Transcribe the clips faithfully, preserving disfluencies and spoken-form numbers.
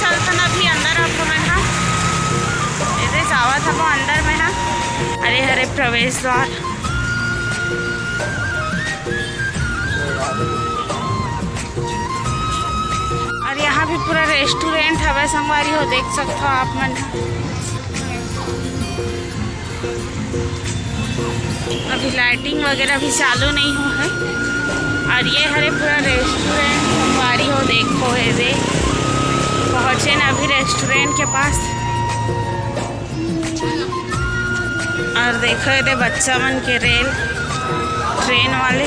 चलथन अभी अंदर, आप मन ह एदे जावत हबो अंदर में ह। अरे हरे प्रवेश द्वार। और यहाँ भी पूरा रेस्टोरेंट हवय संगवारी हो, देख सकथो आप मन ह। अभी लाइटिंग वगैरह भी चालू नहीं हो है। और ये हरे पूरा रेस्टोरेंट संगवारी हो, देखो एदे पहुँचे ना अभी रेस्टोरेंट के पास। और देखो एदे बच्चा मन के रेल, ट्रेन वाले।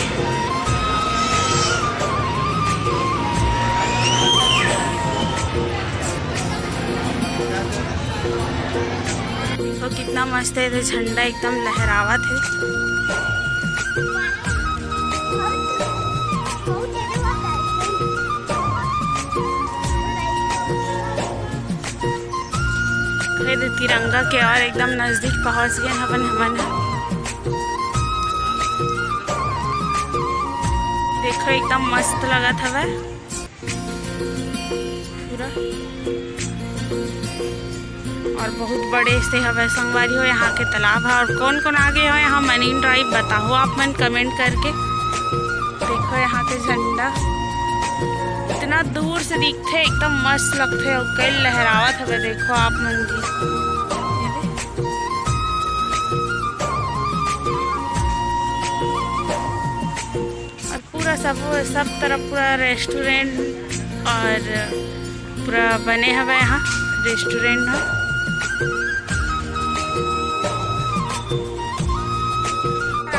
देखो कितना मस्त है, एदे झंडा एकदम लहरावत है। एदे तिरंगा के और एकदम नजदीक पहुंच गए हवन हमन ह। देखो एकदम मस्त लगत हवय पूरा, और बहुत बड़े से हवय संगवारी हो यहाँ के तालाब ह। और कौन कौन आ गए हो यहाँ मरीन ड्राइव, बताओ आप मन कमेंट करके। देखो यहाँ के झंडा इतना दूर से दिखथे, एकदम मस्त लगथे। और कई लहरावत हवे, देखो आप मन भी। और पूरा सब, सब तरफ पूरा रेस्टोरेंट और पूरा बने हवे यहाँ रेस्टोरेंट ह।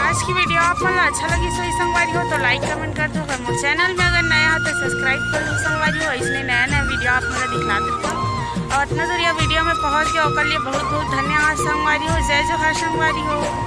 आज की वीडियो आप मन ला अच्छा लगी सोई संगवारी हो तो लाइक कमेंट कर दो। अगर मोर चैनल में अगर नया हो तो सब्सक्राइब कर लो संगवारी हो, इसने नया नया वीडियो आप मन ला दिखला देता। और इतना दूर यह वीडियो में पहुँच गया ओकर लिए बहुत बहुत धन्यवाद संगवारी हो। जय जोहार संगवारी हो।